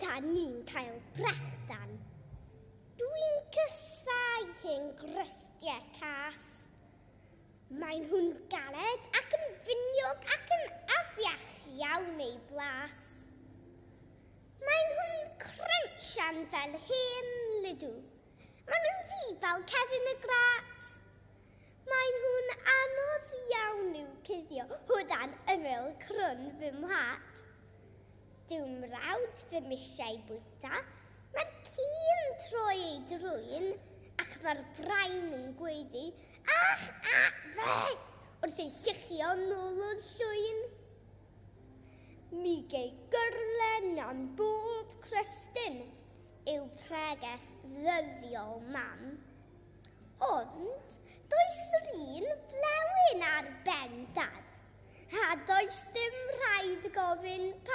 da ni'n cael brechdan. Dwi'n cysau hen grystiau cas. Maen nhw'n galed ac yn finiog ac yn afiach iawn eu blas. Maen nhw'n crunchian fel hen lidw. Maen nhw'n ddu fel cefn y grat. Maen nhw'n anodd iawn i'w cuddio o dan ymyl crwn fy mhlât. Dyw mrawd ddim eisiau bwyta, mae'r ci'n troi ei drwyn ac mae'r brain yn gweiddi, Ach, a, fe! wrth ei lluchio nôl o'r llwyn. Mi gei gyrlen am bob crystyn yw pregeth ddyddiol mam. Ond does yr un blewyn ar ben dad. A does dim rhaid gofyn pam.